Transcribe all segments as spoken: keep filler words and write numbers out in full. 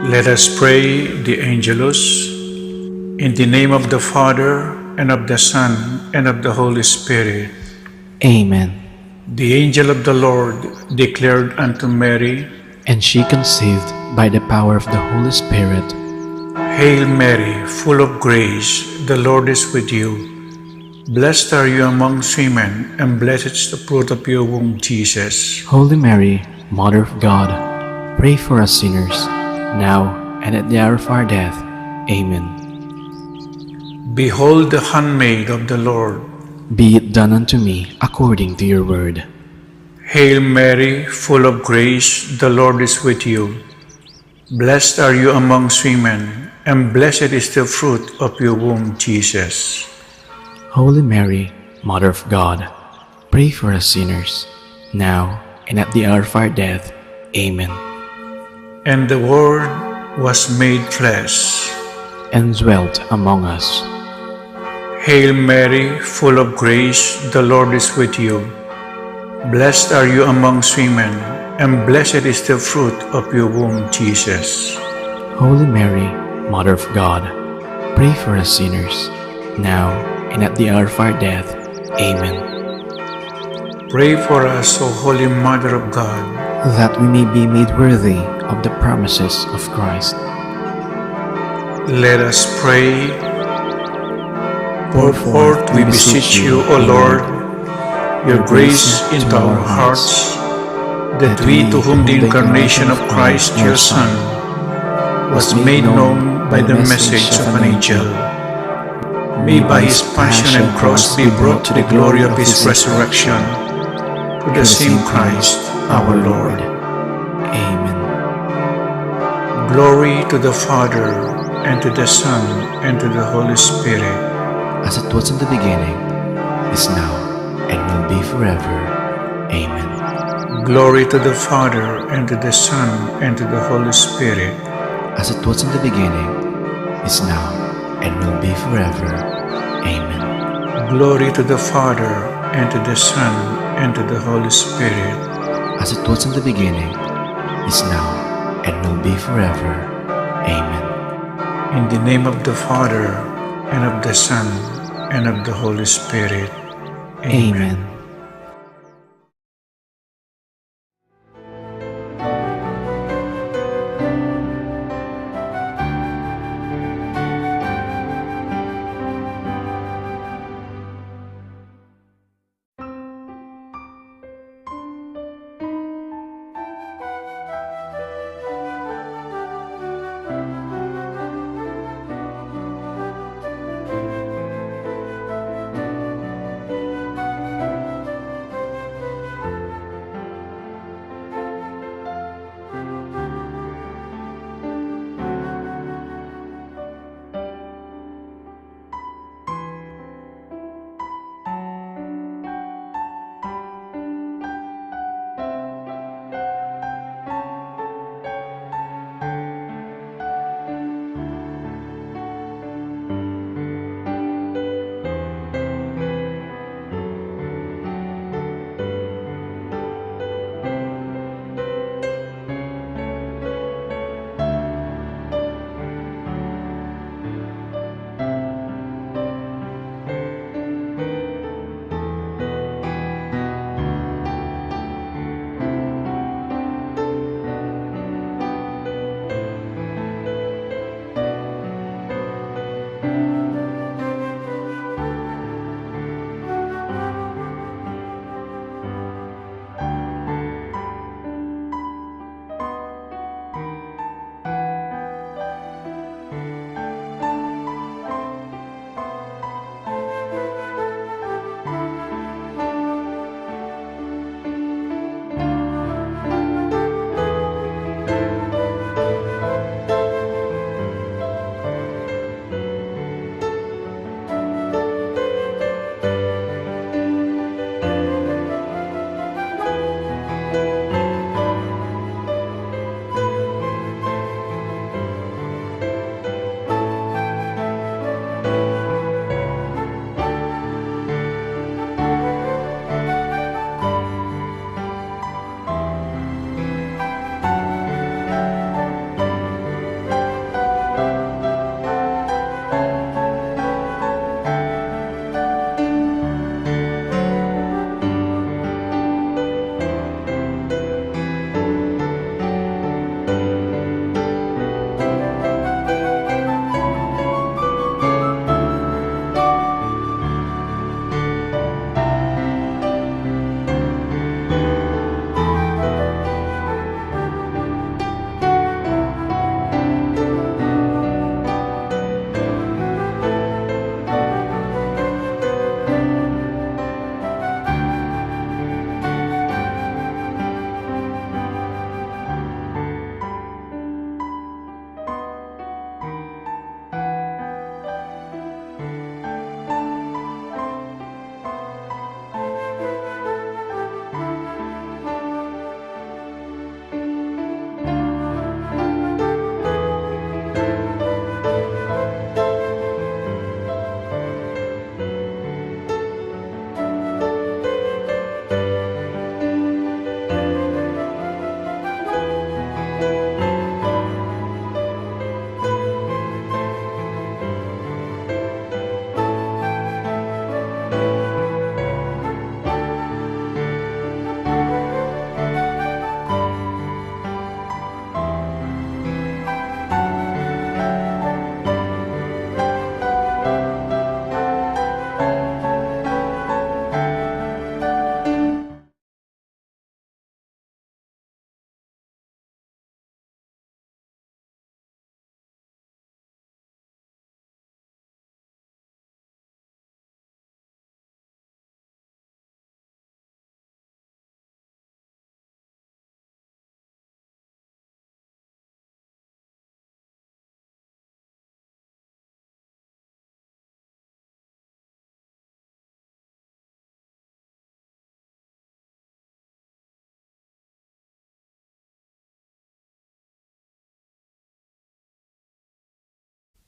Let us pray the Angelus. In the name of the Father, and of the Son, and of the Holy Spirit. Amen. The angel of the Lord declared unto Mary, and she conceived by the power of the Holy Spirit. Hail Mary, full of grace, the Lord is with you. Blessed are you amongst women, and blessed is the fruit of your womb, Jesus. Holy Mary, Mother of God, pray for us sinners, now and at the hour of our death. Amen. Behold the handmaid of the Lord. Be it done unto me according to your word. Hail Mary, full of grace, the Lord is with you. Blessed are you amongst women, and blessed is the fruit of your womb, Jesus. Holy Mary, Mother of God, pray for us sinners, now and at the hour of our death. Amen. And the Word was made flesh and dwelt among us. Hail Mary, full of grace, the Lord is with you. Blessed are you amongst women, and blessed is the fruit of your womb, Jesus. Holy Mary, Mother of God, pray for us sinners, now and at the hour of our death. Amen. Pray for us, O Holy Mother of God, that we may be made worthy of the promises of Christ. Let us pray. Pour forth, we beseech you, O Lord, your grace into our hearts, that we, to whom the incarnation of Christ, your Son, was made known by the message of an angel, may by his passion and cross be brought to the glory of his resurrection. Through the same Christ our Lord. Amen. Glory to the Father, and to the Son, and to the Holy Spirit. As it was in the beginning, is now, and will be forever. Amen. Glory to the Father, and to the Son, and to the Holy Spirit. As it was in the beginning, is now, and will be forever. Amen. Glory to the Father, and to the Son, and to the Holy Spirit. As it was in the beginning, is now, and will be forever. Amen. In the name of the Father, and of the Son, and of the Holy Spirit. Amen. Amen.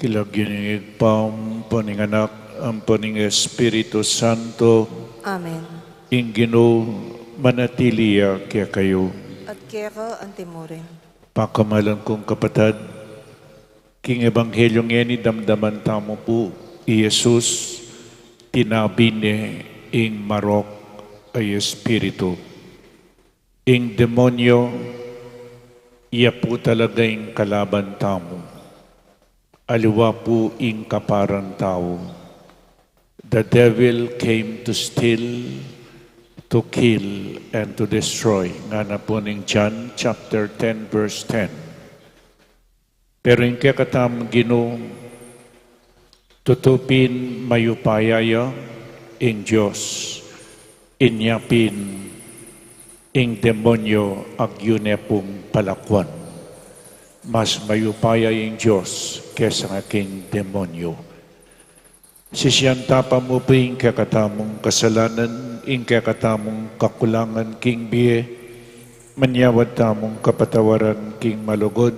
King lagyu ning Ibpa, ampo ning Anak, ampo ning Espiritu Santo. Amen. Ing Ginu manatili ya kekayu. At keka antimurin. Pakamalan kung kapatad, king Ebanghelyo ngeni damdaman tamu pu, i Jesus, tinabi ne ing marok a espiritu. Ing demonyo, iya pu talaga ing kalaban tamu. Aliwa pu ing kaparan tau. The devil came to steal, to kill, and to destroy. Ngana pu ning John chapter ten, verse ten. Pero ing kekatamung Ginu, tutu pin mayupaya ya ing Dios, inya pin ing demonyo agyu ne pung palakuan. Mas mayupaya ing Dios kesa king demonyo. Sisian ta pa mu pu ing kekatamung kasalanan, ing kekatamung kakulangan king bie, manyawad tamung kapatawaran king malugud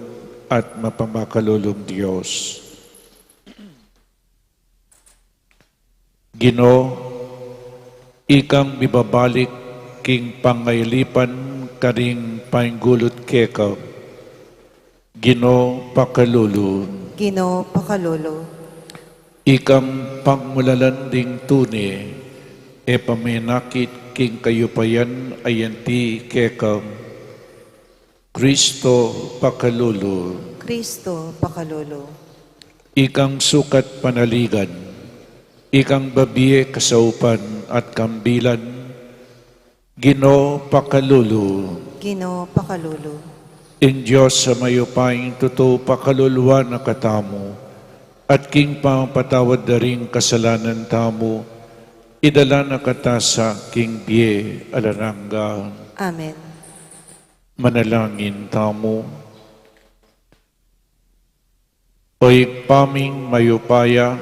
at mapamakalulung Dios. Ginu, ikang mibabalik king pangailipan karing painggulut keka. Ginu, pakalulu. Ginu, pakalulu. Ikang pagmulalan ding tune, e pamenakit king kayupayan a yanti keka. Kristo, pakalulu. Kristo, pakalulu. Ikang sukat panaligan, ikang babie kasaupan at kambilan, Ginu, pakalulu. Ginu, pakalulu. Ing Dios a mayupaya ing tutu pakaluluan na katamu, at king pamapatawad da ring kasalanan tamu, idala na kata sa king bie alang angga. Amen. Manalangin tamu. O Ibpa ming mayupaya,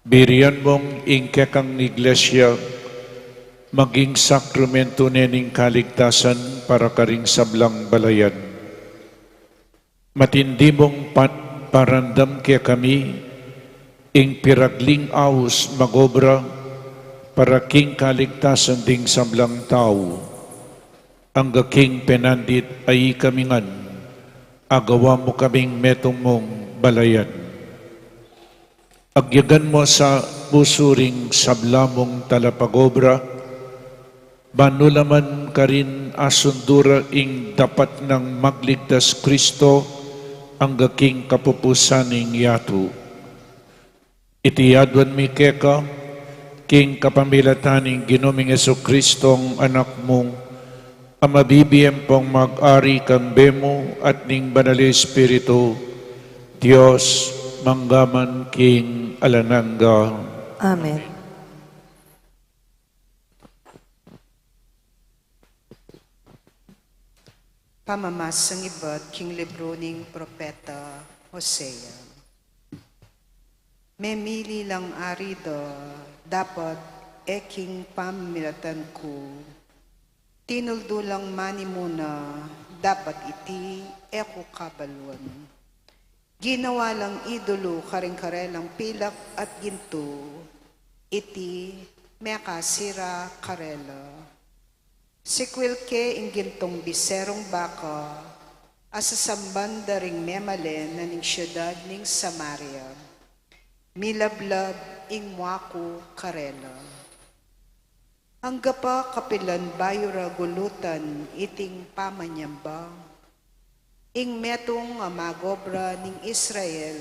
birian mung ing kekang Iglesia maging sakramento ne ning kaligtasan para karing sablang balayan. Matindi mung pan-, paramdam kekami ing piragling aus magobra para king kaligtasan ding sablang tau. Angga king penandit a ikami ngan, agawa mu kaming metung mung balayan. Agyagan mu sa pusu ring sabla mung talapagobra, ban nu la man karin asundu ra ing dapat nang magligtas Kristo angga king kapupusan ning yatu. Iti aduan mi keka, king kapamilatan ning Ginu ming Jesucristo, Anak mu, a mabibie ampong mag-ari kambe mu at ning Banal Espiritu, Dios, mangga man king alang angga. Amen. Pamamasang ibat king libru ning Propeta Hosea. Memili lang ari da dapat e king pamilatan ku. Tinuldu lang manimuna dapat iti e ku kabaluan. Ginawa lang idulu karing karelang pilak at gintu, iti mekasira karela. Sikwil ke ing gintung biserung baka a sasamban da ring memalen na ning siudad ning Samaria. Milablab ing mua ku karela. Angga pa kapilan bayu ra gulutan iting pamanyamba? Ing metung a magobra ning Israel,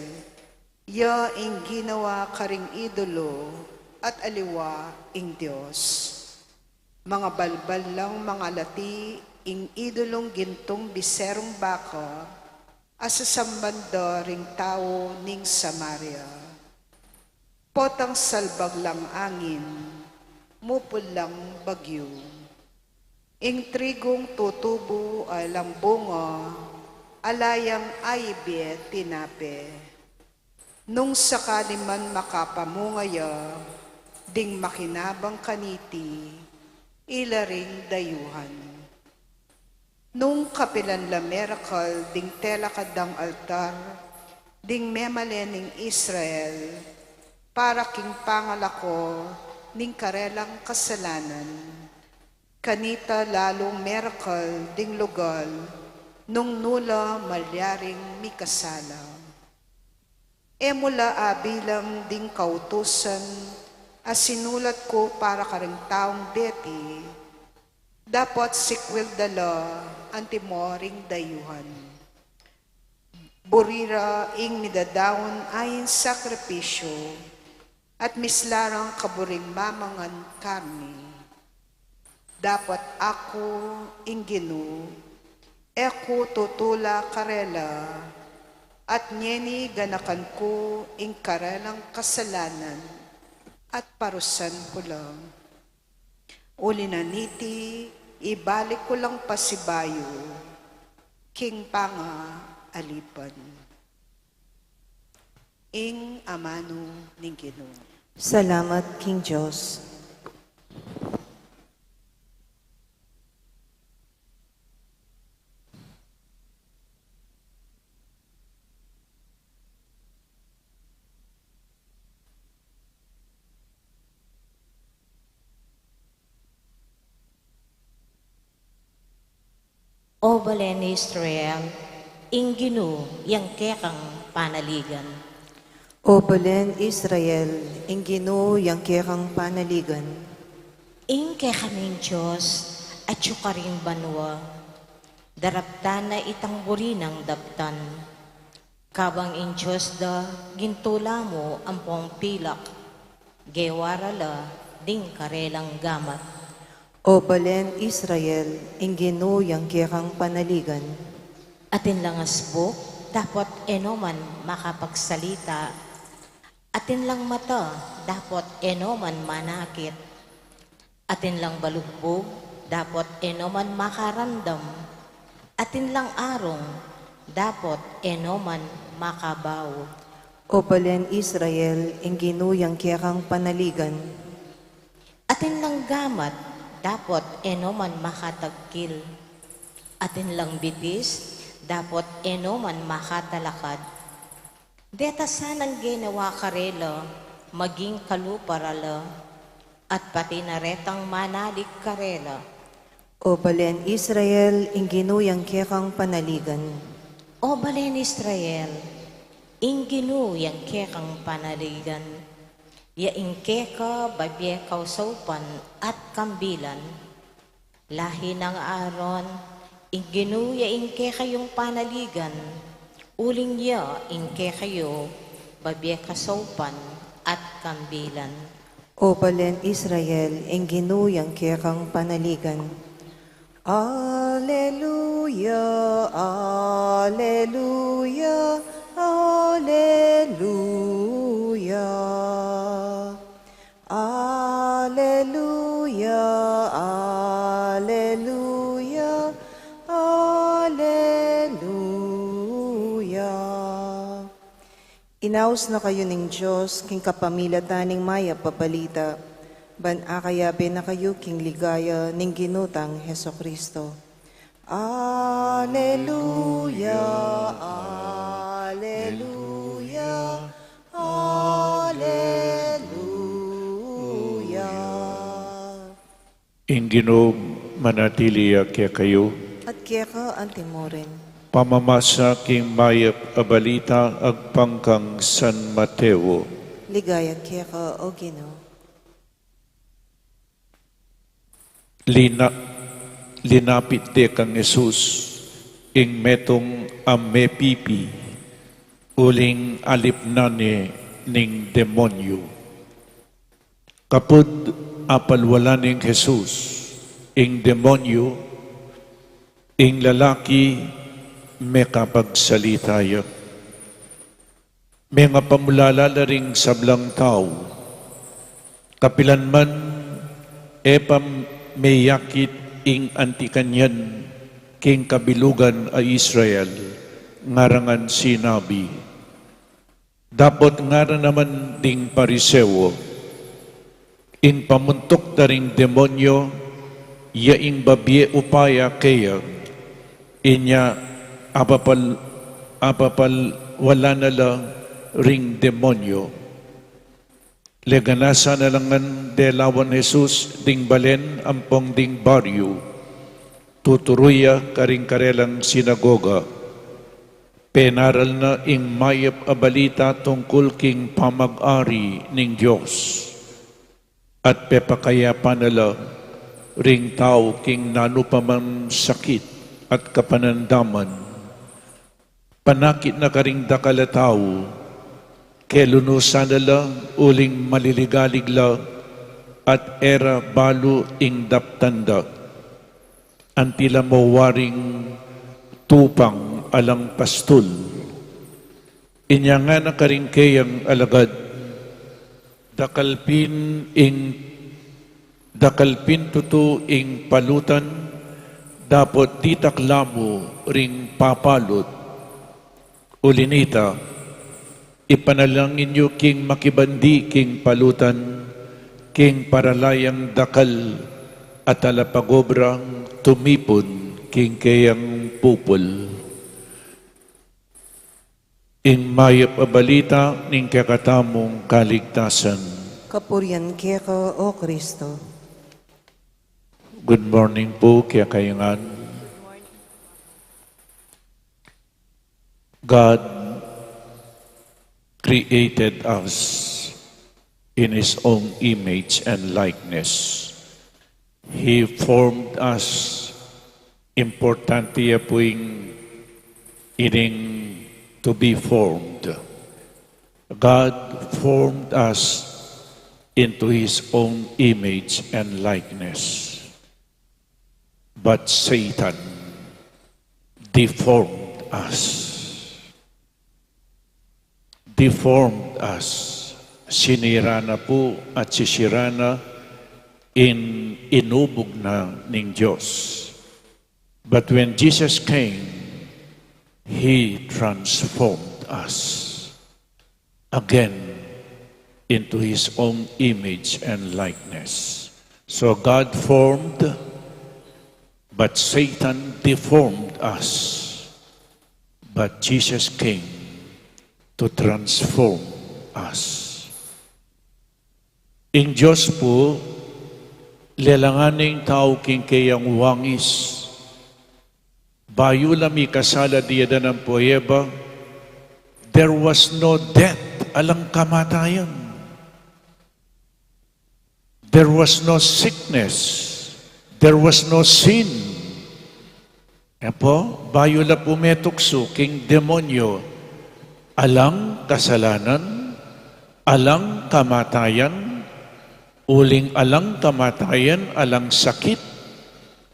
ya ing ginawa karing idulu at aliwa ing Dios. Mangabalbal lang mangalati ing idulung gintung biserung baka a sasamban da ring tau ning Samaria. Potang salbag lang angin, mupul lang bagyu. Ing trigung tutubu a alang bunga, ala yang aibie tinape. Nung sakali man makapamunga ya, ding makinabang kaniti, ila ring dayuhan. Nung kapilan la merakal ding telakad dang altar, ding memalen ning Israel, para king pangalako ning karelang kasalanan. Kanita lalung merakal ding lugal nung nu la malyaring mikasala. E mu la abilang ding kautusan a sinulat ku para karing taung deti, dapot sikwil da la antimo ring dayuhan. Buri ra ing midadaun a ing sakripisyu, at misla rang kaburing mamangan karni. Dapot aku, ing Ginu, e ku tutula karela, at ngeni ganakan ku ing karelang kasalanan, at parusan ku la. Uli na niti, ibalik ku lang pasibayu king pangaalipan. Ing amanu ning Ginu. Salamat king Dios. O balen Israel, ing Ginu yang kekang panaligan. O balen Israel, ing Ginu yang kekang panaligan. Ing kekaming Dios, atyu karing banua, daraptan na itang buri nang daptan. Kabang ing Dios da, gintula mu ampong pilak, gewa ra la ding karelang gamat. O balen Israel, ing Ginu yang kekang panaligan. Atin lang asbuk, dapot e no man makapagsalita. Atin lang mata, dapot e no man manakit. Atin lang balugbug, dapot e no man makarandam. Atin lang arung, dapot e no man makabaud. O balen Israel, ing Ginu yang kekang panaligan. Atin lang gamat, dapot e no man makatagkil. Atin lang bitis, dapot e no man makatalakad. Deta sanang genawa karela, maging kalupa ra la, at pati na retang manalig karela. O balen Israel, ing Ginu yang kekang panaligan. O balen Israel, ing Ginu yang kekang panaligan. Ya ing keka babie kang saupan at kambilan. Lahi nang Aaron, ing Ginu ya ing kekayung panaligan, uling ya ing kekayu babie kang saupan at kambilan. O balen Israel, ing Ginu yang kekang panaligan. Alleluia, alleluia, alleluia. Alleluia, alleluia, alleluia. Inaus na kayu ning Dios king kapamilatan ning mayap a balita, ban akayabe na kayu king ligaya ning Ginu tang Jesucristo. Alleluia, alleluia, alleluia. Ing Ginu manatili ya kekayu. At keka antimurin. Pamamasa king mayap a balita agpang kang San Mateo. Ligaya keka, O Ginu. Lina-, linapit de kang Jesus ing metung a mepipi, uling alipnan ne ning demonyu. Kapud apalwalan neng Jesus ing demonyu, ing lalaki mekapagsalita ya. Mengapamulala la ring sablang tau, kapilan man e pa meyakit ing anti kanyan king kabilugan a Israel, ngara ngan sinabi, dapot ngara naman ding Pariseo, ing pamuntuk da ring demonyu, ya ing babie upaya keya, inya apapal-, apapal-, wala na la ring demonyo. Leganasan na la ngan delawan Jesus ding balen ampong ding baryu. Tuturu ya karing karelang sinagoga. Penaral na ing mayap a balita tungkul king pamag-ari ning Dios. At pepakayapan na la ring tau king nanu pa mang sakit at kapanandaman. Panakit na karing dakal a tau, kelunusan na la uling maliligalig la, at e ra balu ing daptan da. Anti la mo waring tupang alang pastul. Inya ngana karing keyang alagad, dakal pin ing, dakal pin tutu ing palutan, dapot ditak la mu ring papalut. Uli nita, ipanalangin yu king makibandi king palutan, king para la yang dakal a talapagobrang tumipun king keyang pupul. Ing mayap a balita ning kekatamung kaligtasan. Kapurian keka, O Kristo. Good morning po kekayu ngan. God created us in His own image and likeness. He formed us. Importante ya pu ing ining to be formed. God formed us into His own image and likeness. But Satan deformed us. Deformed us. Sinira na pu at sisira na in inubug na ning Dios. But when Jesus came, He transformed us again into His own image and likeness. So God formed, but Satan deformed us. But Jesus came to transform us. Ing Dios pu, lelangan ne ing tau king keyang wangis. Bayu la mikasala di Adan ampo Eva, there was no death, alang kamatayan. There was no sickness. There was no sin. E pu, bayu la pu metuksu king demonyo, alang kasalanan, alang kamatayan, uling alang kamatayan, alang sakit.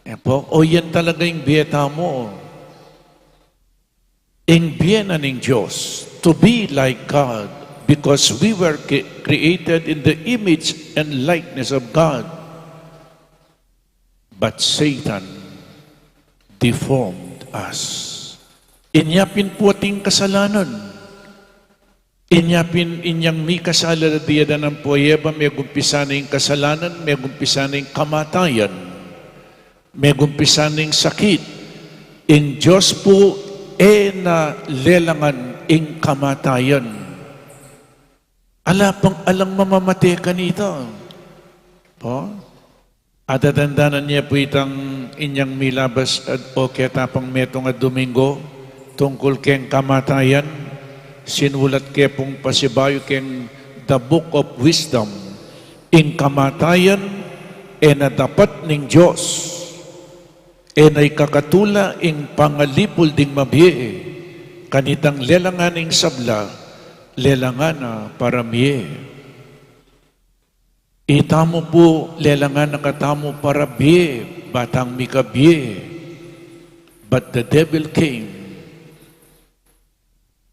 E pu, o yan talaga ing bie tamu. Ing bie na ning Dios, to be like God, because we were cre-, created in the image and likeness of God. But Satan deformed us. Inya pin pu ating kasalanan. Inya pin inyang mikasala la di Adan ampo Eva, megumpisa na ing kasalanan, megumpisa na ing kamatayan, megumpisa na ing sakit. Ing Dios pu e na lelangan ing kamatayan. Ala pang alang mamamate kanita. Po? Atatandanan ye pu itang inyang milabas at o keta pang metung a Domingo tungkul keng kamatayan, sinulat ke pung pasibayu keng The Book of Wisdom, ing kamatayan e na dapat ning Dios, e na ikakatula ing pangalipul ding mabie, kanitang lelangan ing sabla, lelangan na para mie. Itamu pu, lelangan na katamu para bie, ba tang mikabie. But the devil came,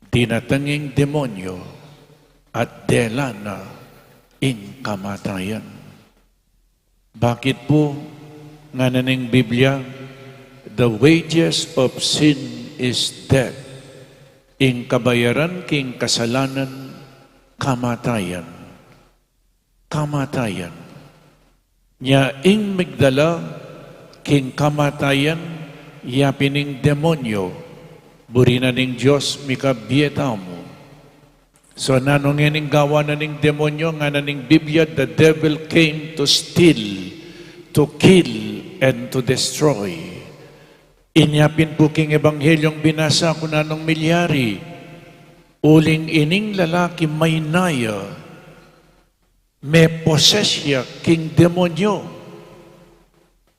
dinatang ing demonyo, at dela na ing kamatayan. Bakit pu? Ngana ning Biblia, "The wages of sin is death." Ing kabayaran king kasalanan, kamatayan. Kamatayan. Nya ing migdala king kamatayan, yapin ing demonyo. Buri na ning Dios, mikabie tamu. So, nanu ngening gawan na ning demonyo? Ngana ning Biblia, "The devil came to steal, to kill, and to destroy." Inya pin pu king Ebanghelyung binasa ku, nanung milyari? Uling ining lalaki maynaya, me-possess ya king demonyo.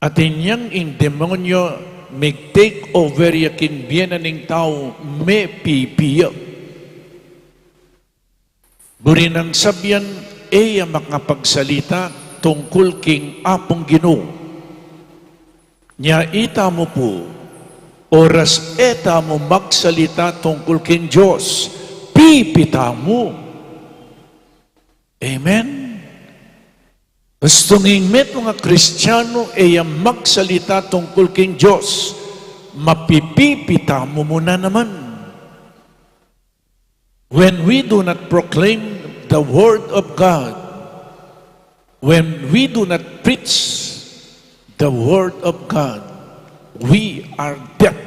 At inyang ing demonyo mig-take over ya king bie na ning tau, mepipi ya. Buri nang sabian, e ya makapagsalita tungkul king Apung Ginu. Nya itamu pu, oras e tamu magsalita tungkul king Dios, pipi tamu. Amen? Gustu ning metung a Kristiano e ya magsalita tungkul king Dios, mapipipi tamu mu na naman. When we do not proclaim the word of God, when we do not preach the word of God, we are deaf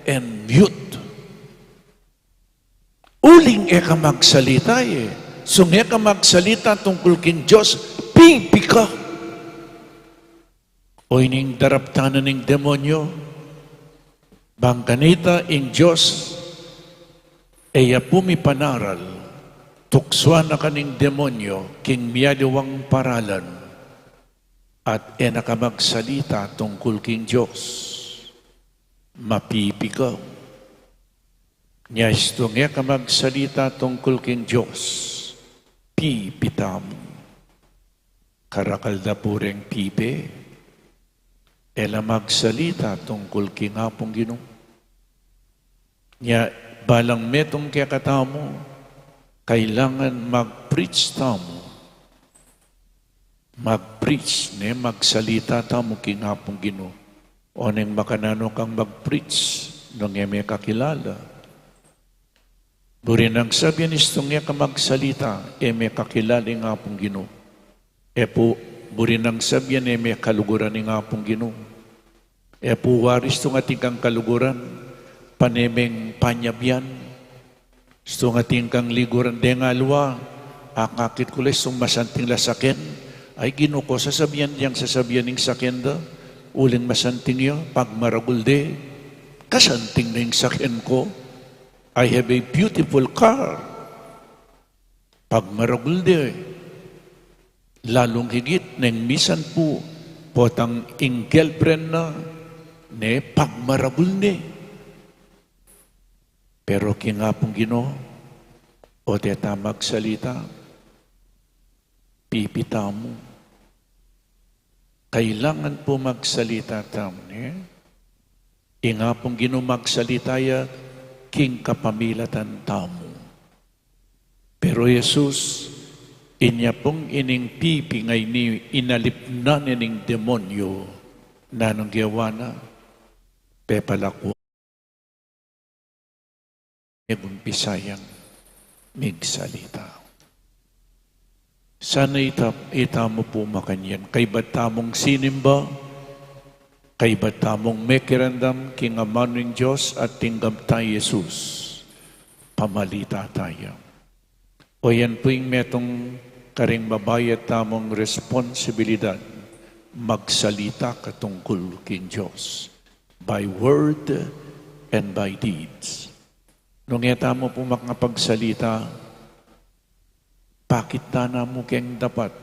and mute. Uling e ka magsalita e. Sung e ka magsalita tungkul king Dios, pipi ka. O ining daraptan na ning demonyo, bang kanita ing Dios e ya pumipanaral, tuksuan na ka ning demonyo king mialiwang paralan, at e na ka magsalita tungkul king Dios, mapipi ka. Nya istung e ka magsalita tungkul king Dios, pipi tamu. Karakal da pu reng pipi, e la magsalita tungkul king Apung Ginu. Nya balang metung kekatamu, kailangan mag-preach tamu. Mag-preach, ne, magsalita tamu king Apung Ginu. Oneng makananu kang mag-preach nung e me kakilala? Buri nang sabian istung e ka magsalita, e me kakilala ing Apung Ginu. E pu, buri nang sabian e me kaluguran ing Apung Ginu. E pu wari istung atin kang kaluguran, pane meng panyabian. Istung atin kang liguran deng aliwa, akakit ku la istung masanting la saken. Ay Ginu ku, sasabian deng sasabian ning saken da, uling masanting ya, pagmaragul de, kasanting na ing saken ku. I have a beautiful car. Pagmaragul de, lalung higit neng misan pu, potang ing girlfriend na, ne, pagmaragul ne. Pero king Apung Ginu, ote ta magsalita, pipi tamu. Kailangan pu magsalita tamu, ne? Ing Apung Ginu magsalita ya king kapamilatan tamu. Pero Jesus, inya pung ining pipi ngeni inalip na ne ning demonyo, nanung gewa na? Pepalakwan ne, umpisa yang migsalita. Sana ita, itamu pu makanyan. Kaybat tamung sinimba, kaybat tamung mekiramdam king amanu ning Dios at tinggap taya i Jesus, pamalita taya. O yan pu ing metung karing mabayat tamung responsibilidad, magsalita ka tungkul king Dios, by word and by deeds. Nung e tamu pu makapagsalita, pakit ta namu keng dapat.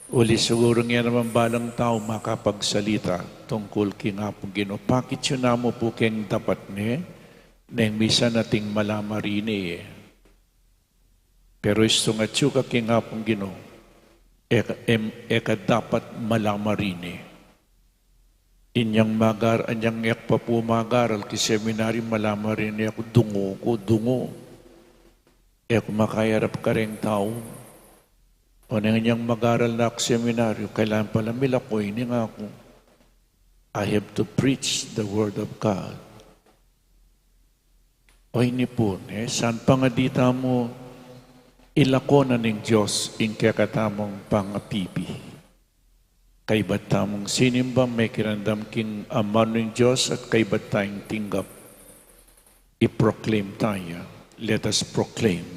Uli siguru nge naman balang tau makapagsalita tungkul king Apung Ginu. Pakit yu namu pu keng dapat ne, neng misan ating mala marine e. Pero istung atyu ka king Apung Ginu, e ka, em, e ka dapat mala marine. Inyang magar-, inyang e ku pa pu magaral king seminaryu, mala marine aku, dungu ku, dungu. E ku makayarap kareng tau. Oneng inyang magaral na ku seminaryu, kailangan pala milako ini ngaku. I have to preach the word of God. O ini pu, ne, san pa nga di tamu ilako na ning Dios ing kekatamung pangapipi. Kaybat tamung sinimba, mekiramdam king amanu ning Dios at kaybat tayang tinggap. I-proclaim tamu. Let us proclaim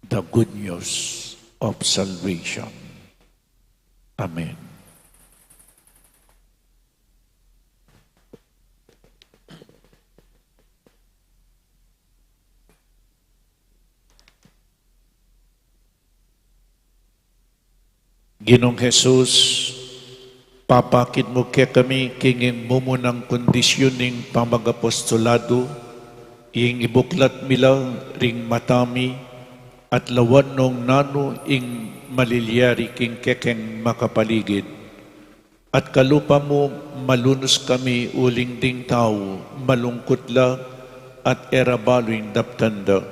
the good news of salvation. Amen. Ginung Jesus, papakit mu kekami king mumunang kondisyun ning pamagapostolado, ing ibuklat mi la ring mata mi, at lawan nung nanu ing malilyari king kekeng makapaligid. At kalupa mu malunus kami uling ding tau malungkut la at e ra balu ing daptan da.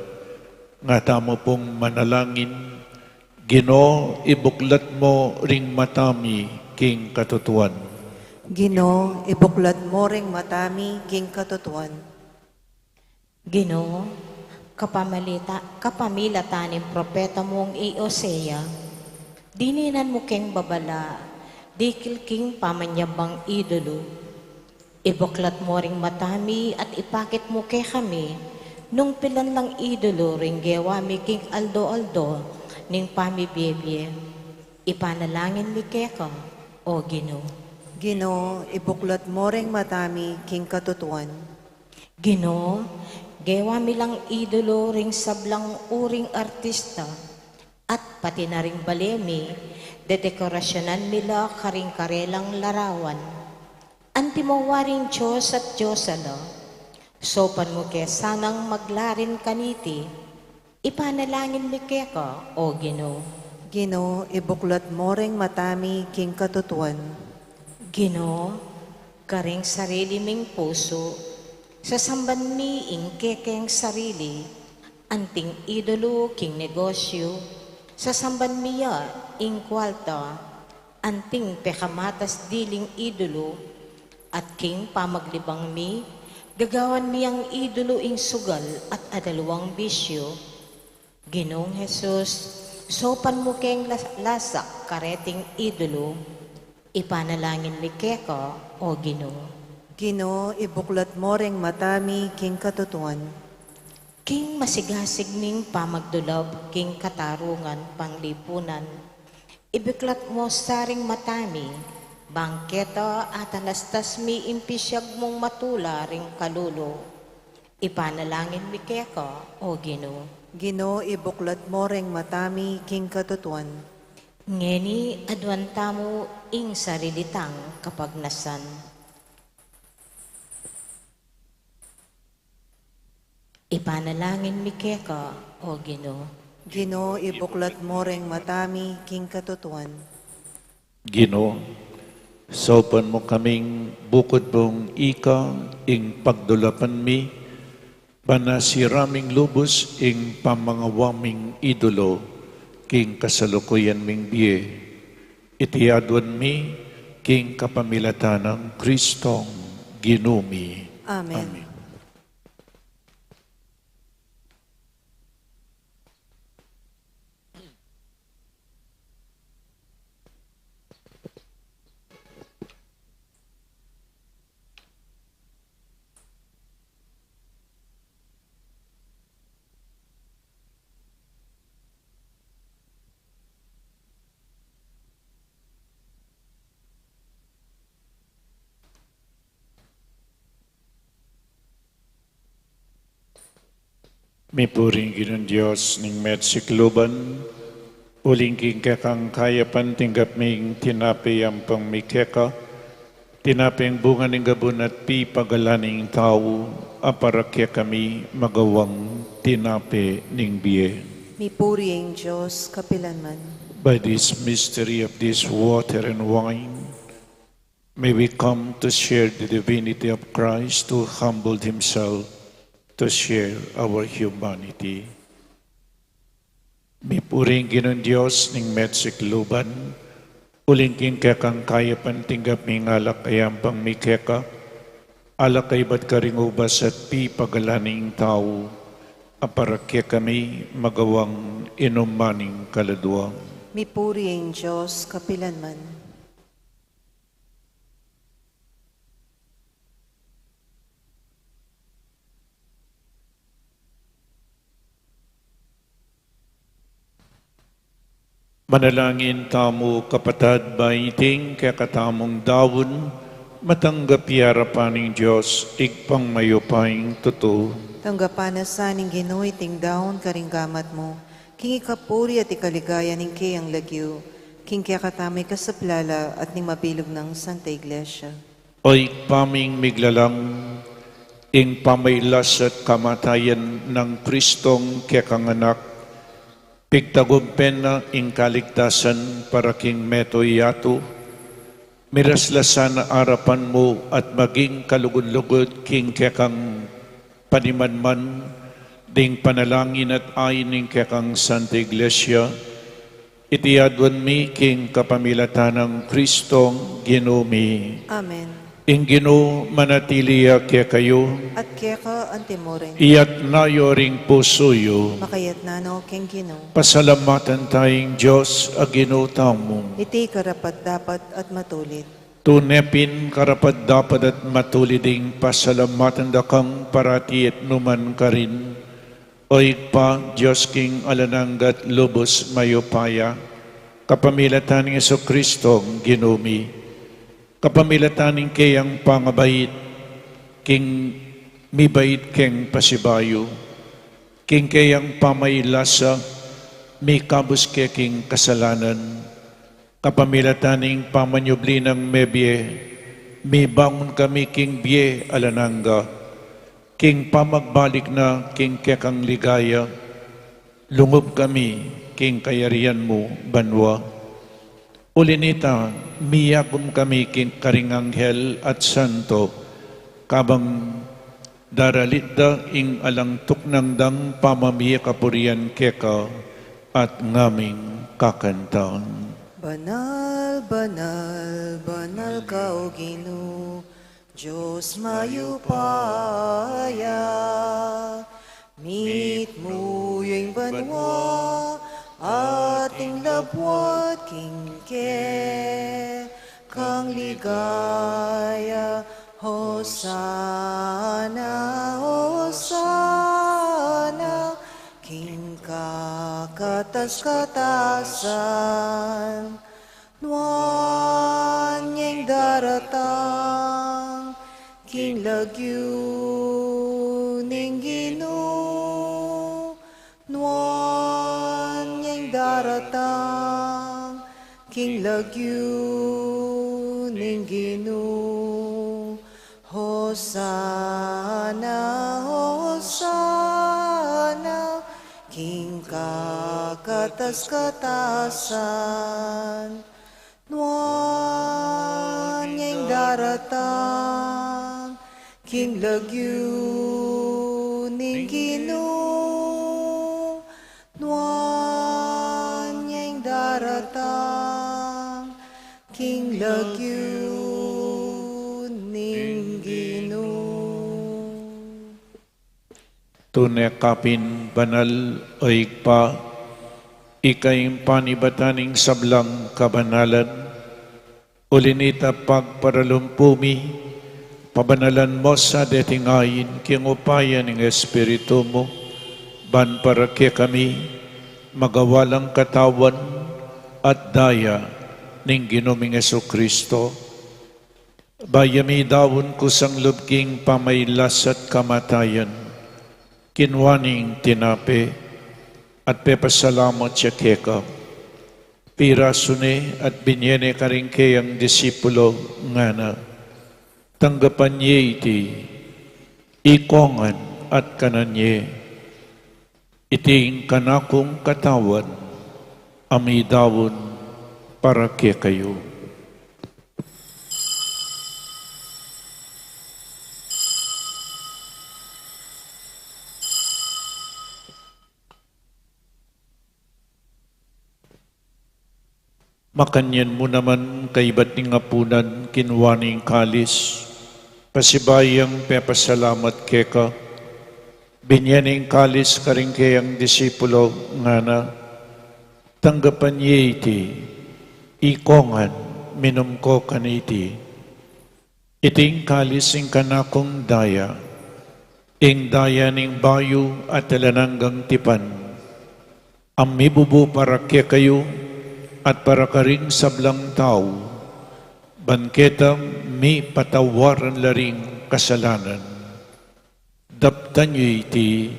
Nga tamu pung manalangin, Ginu, ibuklat mu ring mata mi king katutuan. Ginu, ibuklat mu ring mata mi king katutuan. Ginu, kapamilata-, kapamilatan ning propeta mung i Hosea, dininan mu keng babala, dikil king pamanyambang idolo. Ibuklat mu ring mata mi at ipakit mu kekami, nung pilan lang idolo ring gewa mi king aldo-aldo ning pamibie-bie. Ipanalangin mi keka, O Ginu. Ginu, ibuklat mu ring mata mi king katutuan. Ginu, gewa mi lang idolo ring sablang uring artista, at pati na ring bale mi, dedekorasyonan mi la karing karelang larawan. Antimo waring Dios at Diosa la, saupan mu ke sanang maglarin kaniti, ipanalangin mi keka, O Ginu. Ginu, ibuklat mu ring mata mi king katutuan. Ginu, karing sarili ming pusu, sasamban mi ing kekeng sarili, anting idolo king negosyu, sasamban mi ya ing kwalta, anting pekamatas diling idolo, at king pamaglibang mi, gagawan mi yang idolo ing sugal at adalwang bisyu. Ginung Jesus, saupan mu keng las-, lasak kareting idolo, ipanalangin mi keka, O Ginu. Ginu, ibuklat mu ring mata mi king katutuan. King masigasig ning pamagdulab king katarungan panglipunan, ibuklat mu sa ring mata mi, bang keta atalastas mi ing pisyag mung matula ring kalulu. Ipanalangin mi keka, O Ginu. Ginu, ibuklat mu ring mata mi king katutuan. Ngeni aduan tamu ing sarili tang kapagnasan. Ipanalangin mi keka, O Ginu. Ginu, ibuklat mu ring mata mi king katutuan. Ginu, saupan mu kaming bukud mung ika ing pagdulapan mi, ban asiraming lubus ing pamangawa ming idolo king kasalukuyan ming bie. Iti aduan mi king kapamilatan nang Kristong Ginu mi. Amen. Amen. Mipuri ing Ginung Dios ning mesikluban, uling king kekang kayapan tinggap mi ing tinape yampang mi keka, tinapeng bunga ning gabun at pipagalan ning tau, a para kekami magawang tinape ning bie. Mipuri ing Dios kapilanman. By this mystery of this water and wine, may we come to share the divinity of Christ who humbled himself to share our humanity. Mipuri ing Ginung Dios ning mesikluban, uling king kekang kayapan tinggap mi ing alak a yampang mi keka, alak a ibat karing ubas at pipagalan ning tau, a para kekami magawang inuman ning kaladua. Mipuri ing Dios kapilanman. Manalangin tamu, kapatad, ba iting kekatamung daun matanggap ya king arapan ning Dios, Ibpang mayupayang tutu. Tanggapan na sa ning Ginu iting daun karing gamat mu, king ikapuri at ikaligaya ning keyang lagyu, king kekatamu ikasaplala at ning mabilug nang Santa Iglesia. O Ibpa ming miglalang, ing pamailas at kamatayan nang Kristong kekang Anak, pigtagumpen na ing kaligtasan para king mabilug a yatu, miraslasan na arapan mu at maging kalugud-lugud king kekang panimanman, ding panalangin at ain ning kekang Santa Iglesia, iti aduan mi king kapamilatan nang Kristong Ginu mi. Amen. Ing Ginu manatili ya kekayu. At keka antimurin. Iyatas yu ring pusu yu. Makayatas no king Ginu. Pasalamatan taya ing Dios a Ginu tamu. Iti karapat-dapat at matulid. Tune pin karapat-dapat at matulid ing pasalamatan da kang parati at nukarin man karin, O Ibpa, Dios king alang angga at lubus mayupaya, kapamilatan nang Jesucristo Ginu mi. Kapamilatan ning keyang pangabait, king mibait keng pasibayu, king keyang pamailasa, mikabus ke king kasalanan, kapamilatan ning pamanyubli nang mebie, mibangun kami king bie alang angga, king pamagbalik na king kekang ligaya, lungub kami king kayarian mung banua. Uli na nita, miyagum kami king karing anghel at santo, kabang daralit da ing alang tuknang dang pamamie kapurian keka at ngaming kakantan. Banal, banal, banal ka, O Ginu, Dios mayupaya, mitmu yu ing banua, at ing labuad king kekang ligaya, Hosana, Hosana, king kakatas-katasan. Nuan ya ing daratang king lagyu ning Ginu. Nuan ya ing daratang king lagyu ning Ginu. Hosana, Hosana, king kakatas-katasan. Nuan ya ing daratang king lagyu ning Ginu. Nuan ya ing daratang king lagyu ning Ginu. Tune ka pin banal, O Ibpa, ika ing panibatan ning sablang kabanalan. Uli na nita, pagparalumpu mi, pabanalan mu sa deting ain king upaya ning Espiritu mu, ban para kekami magawa lang katawan at daya ning Ginu ming Jesucristo. Bayu ya midaun kusang lub king pamailas at kamatayan, kinua ne ing tinape at pepasalamat ya keka, pirasu ne at binie ne karing keyang disipulo, ngana: Tanggapan ye iti, ikong ngan at kanan ye. Iti ing kanakung katawan a midaun para kekayu. Makanyan mu naman kaibat ning apunan, kinua ne ing kalis, pasibayu yang pepasalamat keka, binie ne ing kalis karing keyang disipulo, ngana: Tanggapan ye iti, ikong ngan, minum ko kaniti. Iti ing kalis ning kanakung daya, ing daya ning bayu at alang anggang tipan, a mibubu para kekayu at para karing sablang tau, ban keta mipatawaran la ring kasalanan. Daptan yu iti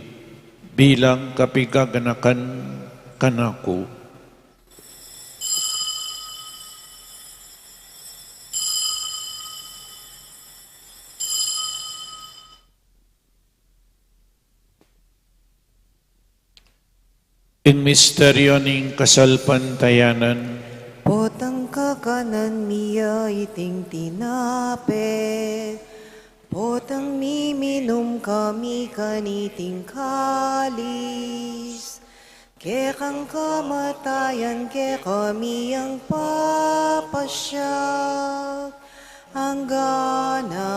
bilang kapigaganakan kanaku. Ing misteryo ning kasalpantayanan. Potang kakanan mi ya iting tinape, potang miminum kami kaniting kalis, kekang kamatayan kekami yang papasiag, anggana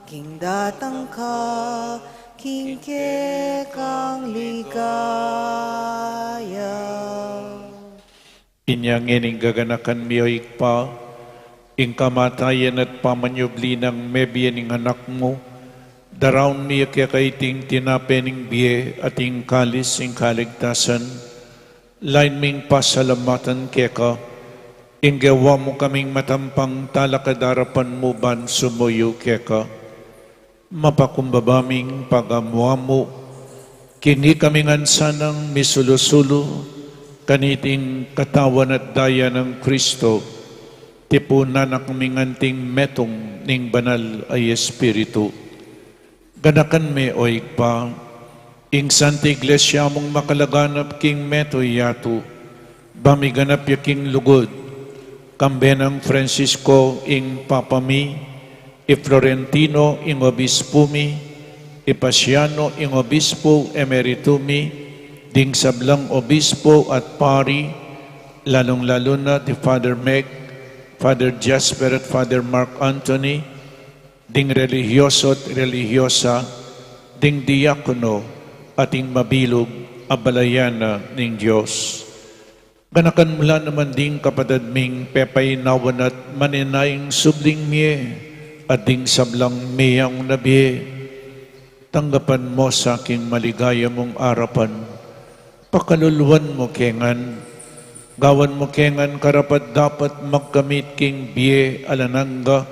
king datang ka king kekang ligaya. Inya ngening gaganakan mi, o Ibpa, ing kamatayan at pamanyubli nang mebie ning Anak mu, daraun mi keka iting tinape ning bie at ing kalis ning kaligtasan. Lain ming pasalamatan keka, ing gewa mu kaming matampang talakad king arapan mu ban sumuyu keka. Mapakumbaba ming pagamu-amu, king ikami ngan sanang misulu-sulu kaniting katawan at daya nang Kristo, tipunan na kaming anting metung ning Banal a Espiritu. Ganakan me, o Ibpa, ing Santa Iglesia mung makalaganap king mabilug a yatu, ba miganap ya king lugud, kambe nang Francisco ing Papa mi, i Florentino ing Obispu mi, i Paciano ing Obispu Emeritu mi, ding sablang Obispu at Pari, lalung-lalu na di Father Meg, Father Jasper at Father Mark Anthony, ding relihiyoso at relihiyosa, ding diakono, at ing mabilug a balayan na ning Dios. Ganakan mu la naman ding kapatad ming pepainawan at manenaya ing subling mie at ding sablang mie yang nabie. Tanggapan mu sa king maligaya mung arapan. Pakaluluan mu ke ngan, gawan mu ke ngan karapat-dapat magkamit king bie alang angga,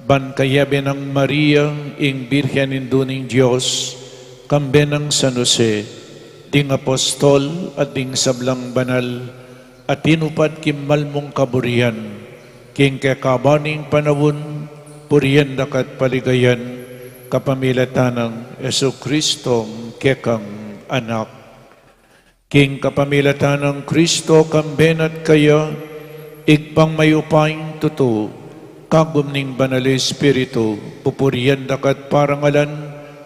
ban kayabe nang Maria, ing Birhen Indu ning Dios, kambe nang San Jose, ding apostol at ding sablang banal a tinupad king mal mung kaburian, king kekaban ning panaun, purian da ka at paligayan, kapamilatan nang Jesucristo, kekang Anak. King kapamilatan nang Kristo, kambe na at kaya, Ibpang mayupayang tutu, kagum ning Banal a Espiritu, pupurian da ka at parangalan,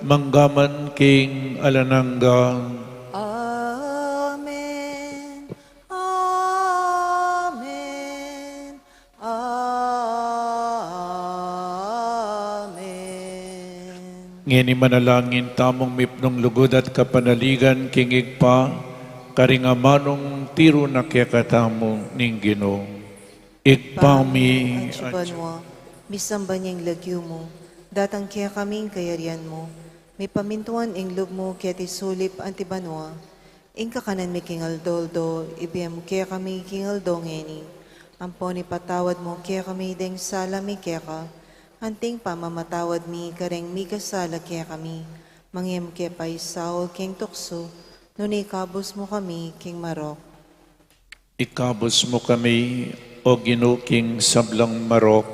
mangga man king alang angga. Amen. Amen. Amen. Ngeni manalangin tamung mipnung lugud at kapanaligan king Ibpa, karing amanung tiru na kekatamu ning Ginu. Ibpa mi, atsu ka banua, misamban ya ing lagyu mu, datang kekami ing kayarian mu, mipamintuan ing lub mu keti sulip anti banua. Ing kakanan mi king aldo-aldo, ibie mu kekami king aldo ngeni. Ampon ipatawad mu kekami deng sala mi keka, anti ing pamamatawad mi kareng mikasala kekami. Manga e mu ke paisaul king tuksu, nune ikabus mu kami king marok. Ikabus mu kami, O Ginu, king sablang marok.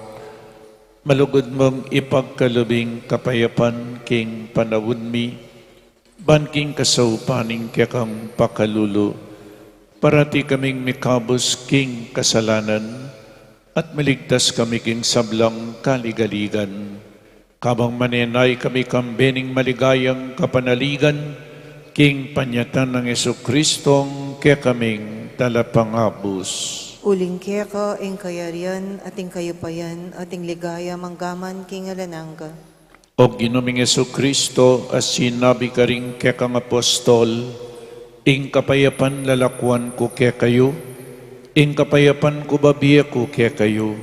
Malugud mung ipagkalub ing kapayapan king panaun mi, ban king kasaupan ning kekang pakalulu, parati kaming mikabus king kasalanan, at miligtas kami king sablang kaligaligan. Kabang manenaya kami kambe ning maligayang kapanaligan, king panyatang nang Jesucristong kekaming Talapangabus. Uling keka ing kayarian, at ing kayupayan, at ing ligaya mangga man king alang angga. O Ginu ming Jesucristo, a sinabi karing kekang apostol, ing kapayapan lalakuan ku kekayu, ing kapayapan ku babie ku kekayu.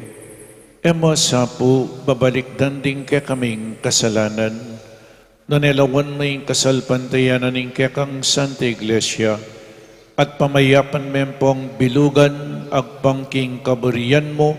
E mu sa pu babalikdan ding kekaming kasalanan, nune lawan mu ing kasalpantayanan ning kekang Santa Iglesia, at pamayapan me pong bilugan, agpang king kaburian mu,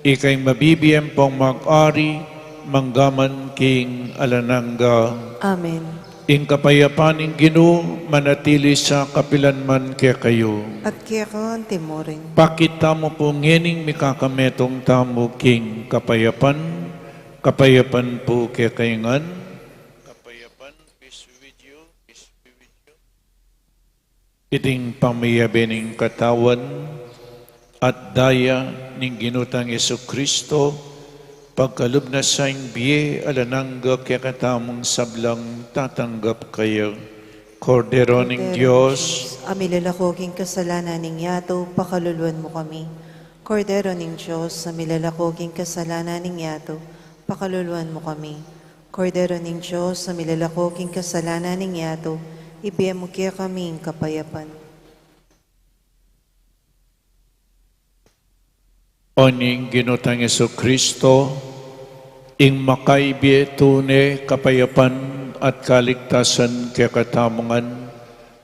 ika ing mabibie ampong mag-ari, mangga man king alang angga. Amen. Ing kapayapan ning Ginu, manatili sa kapilan man kekayu. At keka antimurin. Pakit tamu pu ngening mikakametung tamu king kapayapan, kapayapan pu kekayu ngan. Kapayapan, peace with you, peace be with you. Iting pamiyabe ning katawan at daya ning Ginu tang Jesucristo, pagkalub na sa ing bie alang angga kekatamung sablang tatanggap kaya. Kordero ning Kordero ning Dios. Dios, a milalako king kasalanan ning yatu, pakaluluan mu kami. Kordero ning Dios, a milalako king kasalanan ning yatu, pakaluluan mu kami. Kordero ning Dios, a milalako king kasalanan ning yatu, ibie mu kekami ing kapayapan. O ning Ginu tang Jesucristo, ing makaibie tune kapayapan at kaligtasan kekatamu ngan,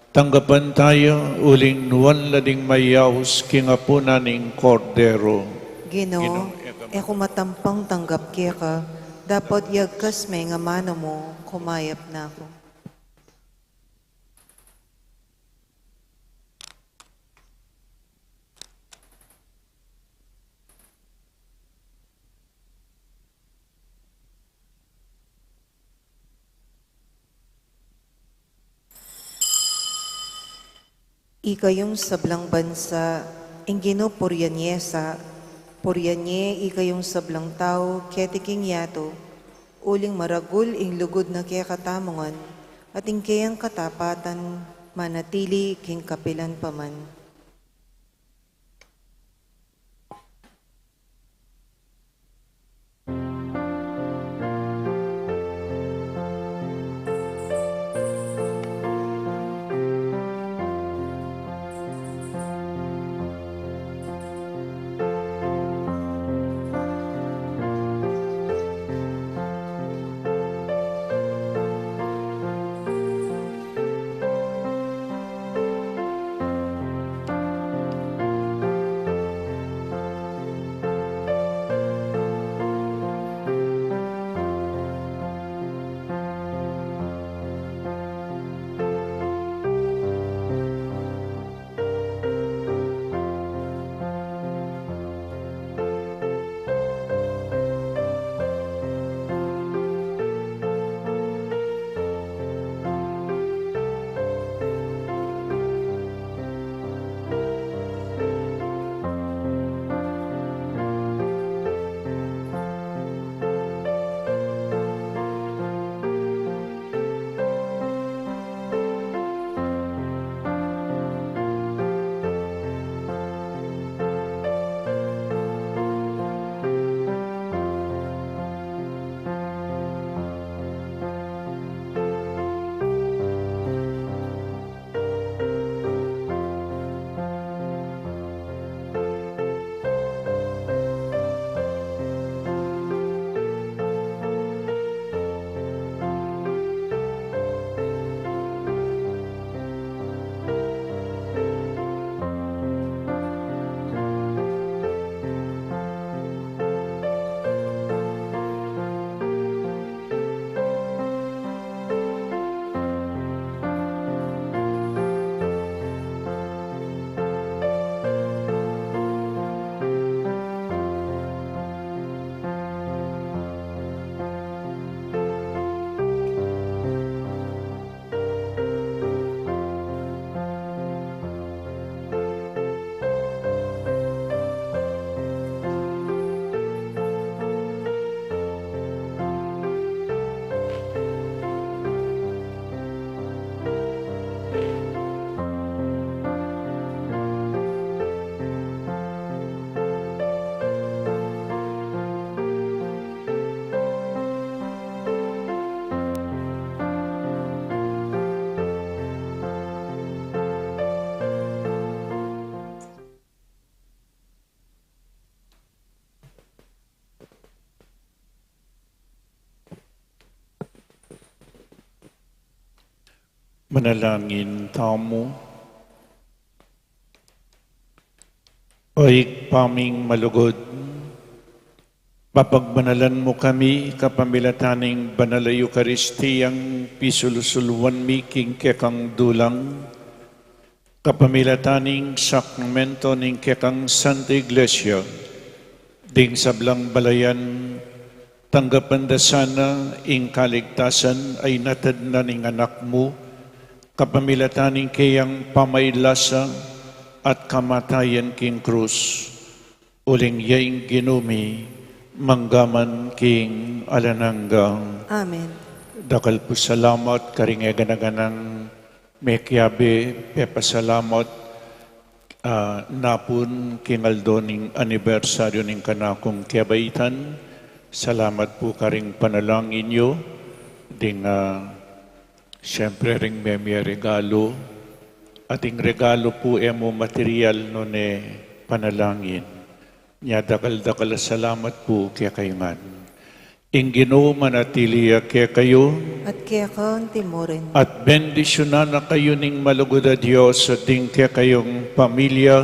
tanggapan taya uling nuan la ding mayaus king apunan ning Kordero. Ginu, Ginu, e ku matampang tanggap keka, dapot yagkas me ing amanu mu, kumayap na ku. Ikayung sablang bansa, ing Ginu purian ye sa, purian ye ikayung sablang tau keti king yatu, uling maragul ing lugud na kekatamu ngan, at ing keyang katapatan manatili king kapilan pa man. Manalangin tamu. O Ibpa ming malugud, papagbanalan mu kami kapamilatan ning Banal a Eukaristiyang pisulsuluan mi king kekang dulang, kapamilatan ning sakramento ning kekang Santa Iglesia, ding sablang balayan, tanggapan da sana ing kaligtasan a inatad na ning Anak mu, kapamilatan ning keyang pamailasa at kamatayan king krus. Uling ya ing Ginu mi, mangga man king alang angga. Amen. Dakal pu salamat karing eganaganang mekiabe, pepasalamat, ah, napun king aldo ning anibersaryu ning kanakung kebaitan. Salamat pu karing panalangin yu, ding, ah, siyempre ring memie regalu, at ing regalu pu e mu material nune panalangin. Nya dakal-dakal a salamat pu kekayu ngan. Ing Ginu manatili ya kekayu. At keka antimurin. At bendisyunan na kayu ning malugud a Dios at ding kekayung pamilya,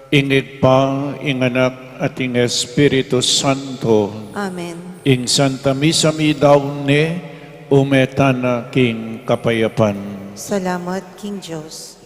ing Ibpa, ing Anak, at ing Espiritu Santo. Amen. Ing Santa Misa mi daun ne, ume tana king kapayapan. Salamat king Dios.